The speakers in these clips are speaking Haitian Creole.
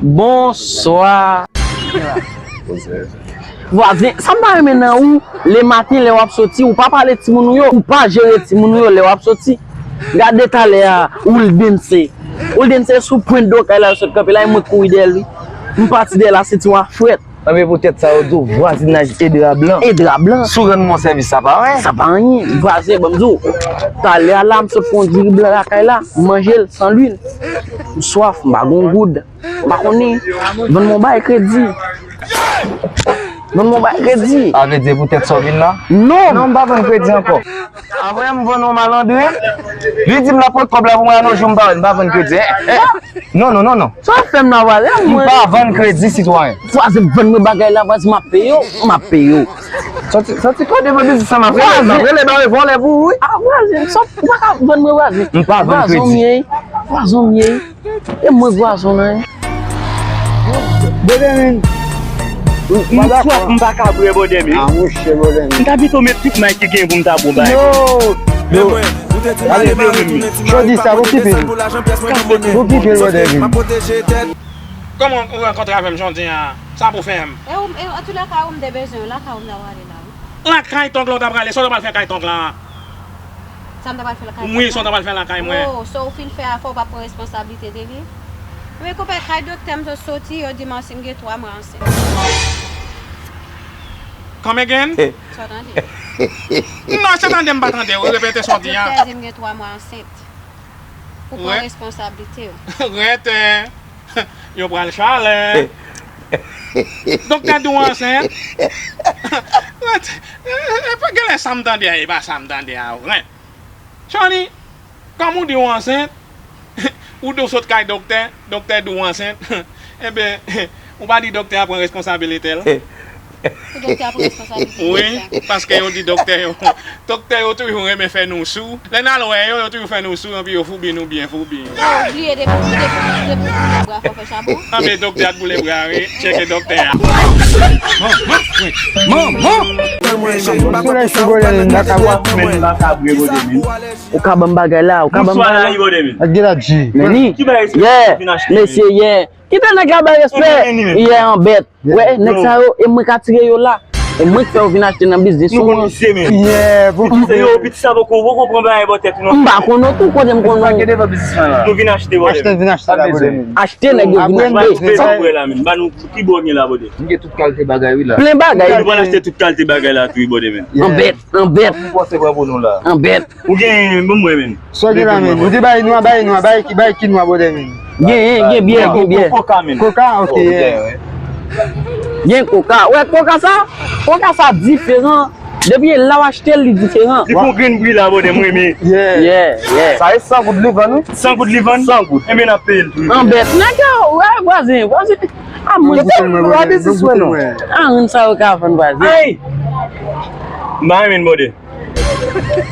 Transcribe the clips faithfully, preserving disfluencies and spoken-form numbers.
Bonswa. Vwazen, sa m pa renmen nan ou, le maten lè w ap soti, ou pa pale timoun ou yo, ou pa jere timoun ou yo lè w ap soti. Gade talè a, ou l dense. Ou l dense sou pwent do kay la, l sot kanpe la, e mwen kouri dèyè l wi. M pati dèyè la, senti w a frèt. Anben poutèt sa yo di w vwazinaj e dra blan. E dra blan. Si w rann mwen sèvis sa pa anyen. Sa pa anyen. Vwazen, ban m di w. Talè a la, m sot pran yon diri blan lakay la, m manje l san lwil. M swaf, m pa gon goud. M pa konnen. Vann mwen bay kredi. Vann mwen bay kredi. Sa vle di poutèt sa w vin la? Non. Non, m pa vann kredi ankò. Apre m vann yon malandren, li di m l ap pran kòb la pou mwen, a non, jou m pa wè l, m pa vann kredi. Eh, eh. Non, non, non, non. Sa w fè m la, vwazen? M pa vann kredi, sitwayen. Vwazen, vann mwen bagay la, vwazen, m ap peye w, m ap peye w. Sòti, sòti kote pou biznis sa m ap rele, m ap rele bare vòlè pou ou, wi. A, vwazen, sa w pa ka vann mwen, vwazen. M pa vann kredi. Vwazen, m ye, vwazen, m ye. E mwen vwazen nan, hein? Bòdè men. M swaf, m pa ka bwè bòdè men. Ah, mouche bòdè men. M ta pito met tout may ki gen pou m ta bon bay. Yo! Yo! Gade, chodi sa, pou kipe l. Pou kipe l bòdè men. Kòman ou rankontre avè m jodi a? Sa pou fè m? E ou, e, an tou lè ka, ou m te bezwen, lakay ou m ta prale la, wi. Lakay tòg la ou ta prale, sa w ta pral fè kay tòg la? Sa m ta pral fè lakay mwen? Wi, sa w ta pral fè lakay mwen? Oh, so ou fin fè afè, ou p ap pran responsablite de li? Men konpè, kay doktè m sot soti, yo di m ansent, m gen twa mwa ansent. Come again? Sa w tande? Non, se tande m pa tande w. Repete sa w di a. Doktè di m gen twa mwa ansent. Ou pran responsablite w. Rete. Yo pral chalè. Doktè di w ansent. Rete. E, e, e, pa genlè sa m tande a, e pa sa m tande a, ren. Chòni, kòm ou di w ansent, ou di w sot kay doktè, doktè di w ansent, enben, ou pa di doktè a pran responsabilite l? Pou doktè a pran responsabilite l. Wi, paske yo di doktè yo, doktè yo toujou renmen fè nou sou. Lè n al wè yo, yo toujou fè nou sou, anpi yo foubi nou byen foubi. Yo bliye depi, depi, depi w boule bra fò fè chabon. Anben doktè a t boule bra wi, tcheke doktè a. Manman! Ou ka ban m bagay la, ou ka ban m bagay la. Bonswa, Layi, bòdè men. Ak gila G. Men ni. Ki bagay se pou vin achte? Mesye, yeah. Kite nèg la bay respè. Yeah, anbèt. Wè, nèg sa yo, e mwen ka tire yo la. E mwen ki fè yo vin achte nan biznis ou an. Yeah, pou ki yo, piti sa poko, poko pran bagay bò tèt ou non. M pa konn ou tou, kote m konn ou. Nou vin achte bòdè men. Achte, vin achte la bòdè men. Achte nèg yo vin achte. Ba nou ki bò gen la bòdè. M gen tout kalite bagay wi la. Plen bagay. Nou pral achte tout kalite bagay la tou wi bòdè men. Anbèt, anbèt. Anbèt. Ou gen bon mwen men. Sa gen la men. Ou te bay nwa, bay nwa, bay ki, bay ki nwa bòdè men. Gen, gen byè, gen byè. Koka men. Koka, ok. Gen koka. Wè koka sa? Koka sa diferan. Depi e la w achte l, li diferan. Li gon grenn bri la bòdè m renmen. Yeah. Yeah, yeah. Sa e san goud li vann wi. San goud li vann? San goud. Enben n ap peye l tou. Anbèt. Nèg yo, wè vwazen, vwazen. A mwen. Kite m, pa biznis mwen non. A moun sa yo ka vann vwazen. Ay! M pa renmen bòdè.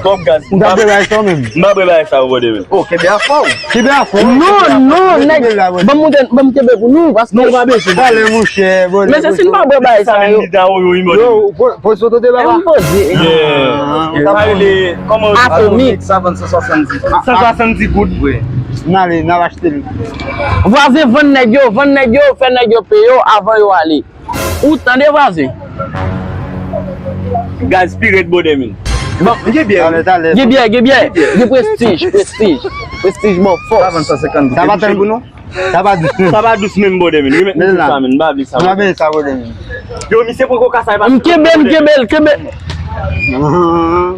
Twòp gaz. M pa bwè bagay sa menm. M pa bwè bagay sa yo bòdè men. Oh, kenbe afè w. Kenbe afè w. Non, non, nèg. Ban m moute, ban m kenbe pou nou, paske. Non, pa bezwen. Talè monchè, bòdè. Men se si n pa bwè bagay sa yo. Yo, poz foto de baba. M poze. Sa rele, kòman yo di? Atomik. Sa vann san swasanndis. San swasanndis goud. Wi. N ale, n al achte l. Vwazen vann nèg yo, vann nèg yo, fè nèg yo peye yo avan yo ale. Ou tande vwazen? Gaz pi rèd bòdè men. Bon, gen byè, gen byè, gen byè, gen prestij, prestij, prestij bon fòs. Sa vann san senkant goud. Sa pa tèl pou nou. Sa pa dous menm. Sa pa dous menm bòdè men. Remèt nou sa men, m pa vle sa. M pa vle sa bòdè men. Yo, misye pran koka sa e pa. M kenbe, m kenbe l, kenbe.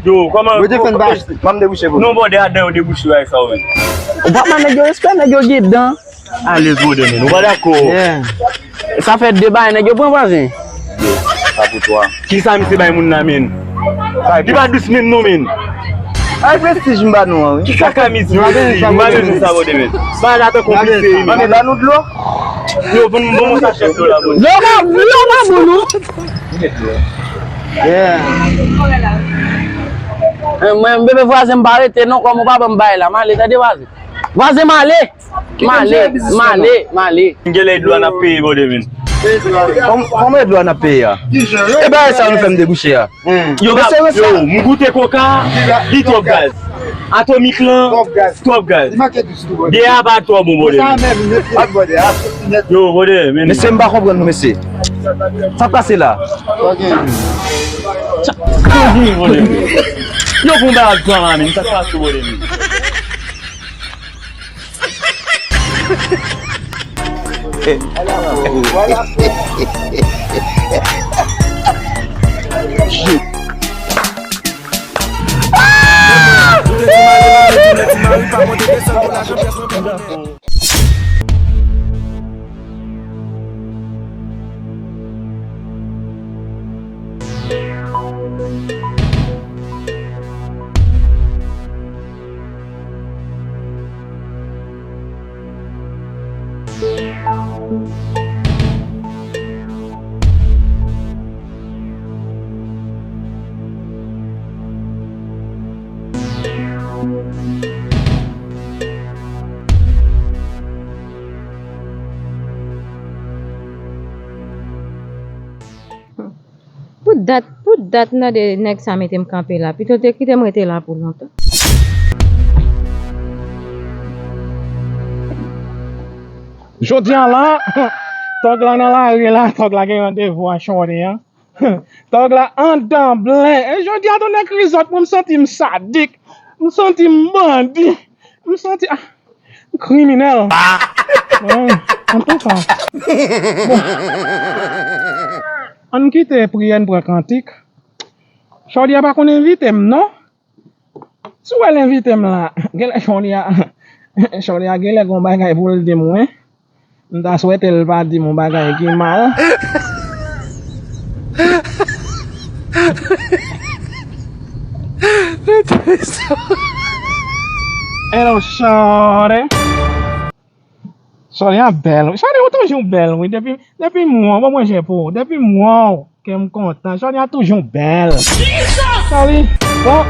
Yo, kòman? Mete fè n pa achte. Ban m debouche pou nou. Non bòdè adan yo debouche bagay sa yo men. Ou pa ban nèg yo respè, nèg yo gen dan. Alèz bòdè men. Ou pa dakò? Yeah. Sa fè de bagay nèg yo pran vwazen. Sa pou twa. Kisa misye bay moun nan men? Li pa dous menm non men. Ay prestij m ba nou an wi. Kisa ka misye? M pa bezwen sa bòdè men. Bagay la tankou misye wi men. Anben ba nou dlo. Yo, bon, bon, bon sachè dlo la bòdè. Dlo pa, dlo pa bon non. Yeah. Eh, mwen, bebe vwazen m pa rete non, kòm ou pa ban m bay la, m ale tande vwazen. Vwazen m ale. M ale, m ale, m ale. Genlè e dlo a n ap peye bòdè men. Kòm-, kòman e dlo a n ap peye a? E bagay sa nou fè m debouche a. Yo, yo, m goute koka, li twòp gaz. Atomik lan, twòp gaz. Twòp gaz. Li manke dous tou, brother. Biyè a pa twò bon, brother. Sa menm, nèt, nèt, brother. A, nèt. Yo, brother, men. Mesye, m pa konprann nou, mesye. Sa k pase la? Sa k pase, brother? Yo, konba ak zòn la, men. Sa k pase, brother? Pou dat, pou dat m tande nèg sa mete m kanpe la, pito te kite m rete la pou lontan. Jodi a la, tòg la nan lari la, tòg la gen randevou a Shorty an. Tòg la anndan blen. E jodi a, tonnè krizòt, mwen m santi m sadik. M santi m bandi. M santi, ah, kriminèl. Bon, antouka. Bon. Ann kite priyè, n pran kantik. Shorty a pa konn envite m, non? Si w wè l envite m la, genlè Shorty a, Shorty a genlè gon bagay pou l di m, wi. M ta swete l pa di m yon bagay ki mal. Hello, Shorty. Shorty a bèl, wi. Shorty, ou toujou bèl, wi. Depi, depi m wè w, bon, mwen je pou ou. Depi m wè w, kè m kontan. Shorty a toujou bèl. Shorty, bon.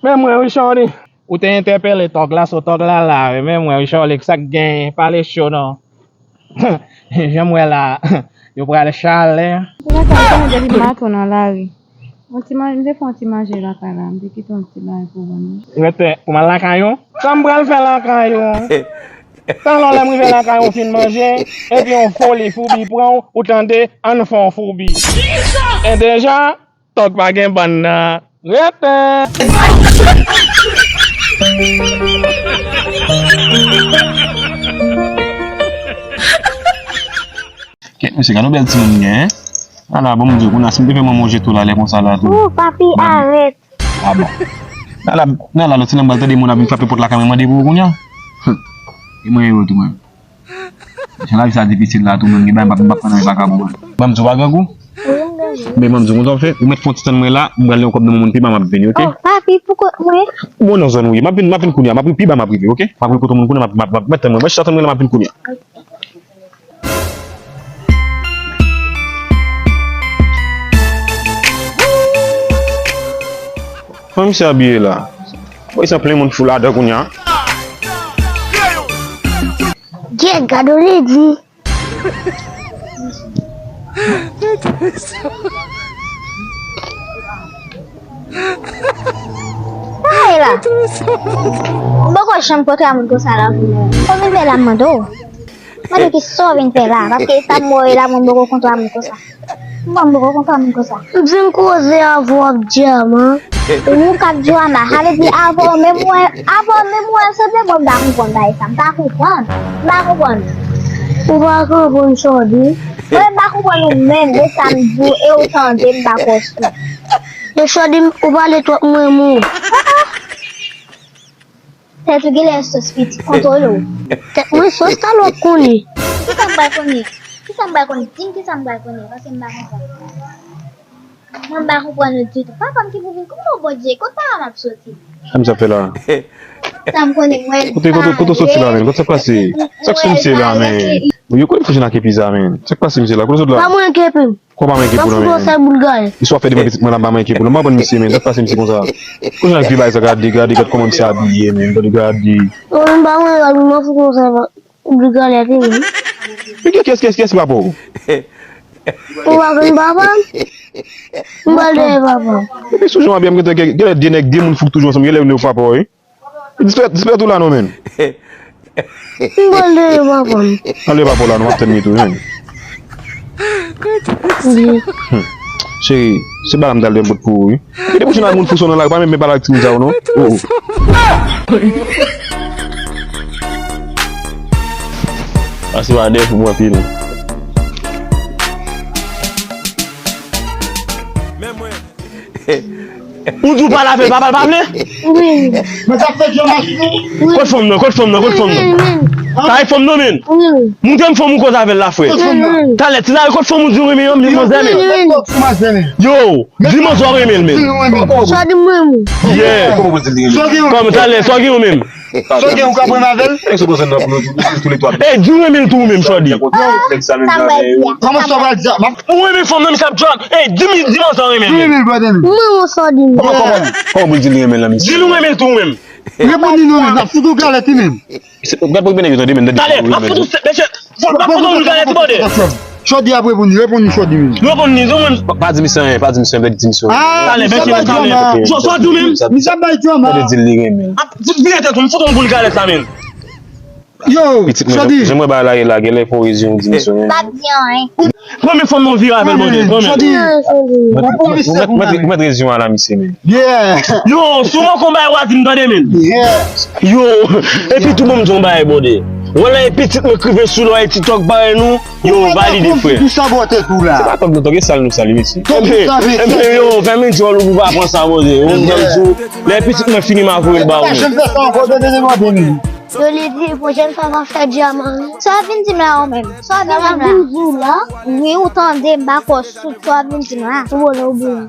Men mwen, wi, Shorty. Ou te entèpele tòg la, so tòg la la, wi. Men mwen, wi, Shorty, sa k genyen? Pale cho, non. Jan m wè la, yo pral chalè. Pou lakay, konnen depi maten nan lari. Yon ti manje, m te fè yon ti manje lakay la, m te kite yon ti bagay pou vann. Rete, pou m al lakay ou? Sa m pral fè lakay ou? Talè lè m rive lakay ou fin manje, epi yon foli foubi pran w, ou tande, ann fè yon foubi. E deja, tòg pa gen bann nan. Rete! Kèt mesye, gade yon bèl timoun m gen, en. Ala, bon, m di w, kounye a, si m te fè manman w jete w la, lè konsa la, tou. Ou, papi, arèt. A bon. Nan la, nan la, lòt se nan m pral tande moun ap vin frape pòt lakay mwen mande pou ou kounye a. Hum. E mwen yo tou, mwen. Jan lavi sa difisil la tou, mwen gen bagay m p ap, m p ap pran nan men vakabon, mwen. Ban m di w pa grangou. Wi, m grangou. Men ban m di w konsa w fè, ou mèt fè yon ti tann mwen la, m pral yon kòb nan men moun pi ba m ap vini, oke? Oh, papi, pou kont mwen? Bon, nan zòn ou ye, m ap vin, m ap vin kounye a, m ap pi ba m ap rive, oke? M ap rive kote moun kounye a, m ap, m ap, m ap, mèt tann mwen, mwen chita tann mwen la, m ap vin kounye a. Kòman misye abiye la? Woy, sa plen moun fou ladan kounye a. Djèl, gade w ledi. Sa e la? M poko janm kontre a moun konsa la, pou mwen. Sa w vin fè la, m mande w? Mande ki sa w vin fè la, paske sa m wè w ye la, mwen m poko kontre a moun konsa. Mwen m poko kontre a moun konsa. M fin koze avè w ak Djaman. Ou k ap di w ama, sa vle di avè w menm wè, avè w menm wè, sanble mwen m pa konprann bagay sa, m pa konprann. M pa konprann. Ou pa konprann, Shorty? Mwen m pa konprann ou menm, de sa m di w, e ou tande m pa kwè w sou. Men Shorty, ou pale twòp, m renmen w. Tèt ou genlè sòs pitit, kontwole w. Tèt mwen sòs, sa lòt konnen. Kisa m pral konnen? Kisa m pral konnen? Di m kisa m pral konnen, paske m pa konprann. Mwen m pa konprann ou ditou. Papa m ki pou vin, kòman Bondye, kot papa m ap soti? Sa misye ap fè la? Sa m konnen, mwen. Kote, kote, kote w soti la, menm? Kote sa k pase? Sa k sou misye la, menm? Yo, kote fouti nan kepi sa, menm? Sa k pase misye la? Kote w soti la? Pa mwen kepi m. Kòman manyen ke pou nan men? Mwen fou konsa boul gade. Istwa fè devan pitit mwen la, m pa manyen ke pou nan. M pa konprann misye, men. Sa k pase misye konsa? Kounye a l pi bay sa, gade, gade, gade kòman misye abiye, men. Gade, gade. Mwen pa manyen, mwen fou konsa boul gade, men. Men ki, kiyès, kiyès, kiyès ki papa w? Ou pa konn papa m? M pral dèyè papa m. Epi sou jan w ap ye, m gentan gen, genlè de nèg, de moun fou k toujou ansanm, genlè youn yo frape w, wi. Dispè, dispè tou la non, menn. M pral dèyè papa m. Anlè papa w la non, m ap tann li tou, menn. Cheri, se bagay m t al dèyè m pot pou ou, wi. Gen de pwochen ak moun fou sou nan lari, pa menm pale ak timoun sa yo non. Oh, oh. Pase pa dèyè pou mwen anpil. Ou di w pale avè l, papa l pa vle? Wi. Men sa fè John Max nou. Kot fanm nan, kot fanm nan, kot fanm nan? Wi, wi. Kay fanm nan, menn. Wi, wi. Montre m fanm ou koz avè l la, frè. Kot fanm nan? Wi, wi. Talè, ti la, kot fanm ou di w renmen an, menn, manzè, menn? Wi, wi. Manzè, menn. Yo, di manzè w renmen l, menn. Di l renmen. Sa w di m renmen w? Yeah. Kòman, talè, sa w gen ou menm? Sa w gen ou ka pran avè l? Ey, di w renmen l tou ou menm, Shordy. Kòman sa w pral di a? Ou renmen fanm nan, misye ap djòl. Ey, di m, di m sa w renmen l. Di w renmen l, brother. Mwen, mwen, Shordy. Kòman, kòman, kòman pou l di l renmen l la, mesye? Di l ou renmen l tou ou menm. Reponn li non, menm, n ap fout ou galèt, wi, menm. Gad pou bine yo tande, menn. Talè, ap fout ou, mesye. Fò l pa konn nou gade ti bòde. Shordy ap reponn li, reponn li Shordy menm. Reponn li, nou menm. Pa, pa di misye anyen, pa di misye anyen, di misye anyen. Ah, talè, mesye ap bay drama. Shordy menm. Misye ap bay drama. Tande di l li renmen. Ap fout vire tèt ou, m fout on boul galèt la menm. Yo, Shordy. Pitit mwen, jan mwen ba la ye la, genlè fon rezon di misye anyen. Pa di anyen. Pran men fanm nan vire avè l, bòde, pran men. Shordy. Ou mèt, ou mèt, ou mèt rezon a la misye menm. Yeah. Yo, sou mwen konba e w a di m tande menm. Yeah. Yo, epi tou bon m di yon bagay, bòde. Wè lè e pitit mwen k rive sou lò e TikTok bare nou, yo valide, frè. Ou sabòte tou la. Se pa tòg nan tòg, e sal nou sal, mesye. Enben, yo, fèmen djòl ou pou pa pran sa, bòde. Ou menm tou, lè e pitit mwen fini, m a voye l ba ou menm. Pa janm fè sa ankò, tande, tande, tande. Yo li di, pwochèn fwa, m a fè dyaman. Sa w vin di m la, ou menm? Sa w vin di m la? Wi, ou tande, m pa kwè w sou sa w vin di m la. Ou vole, ou bliye.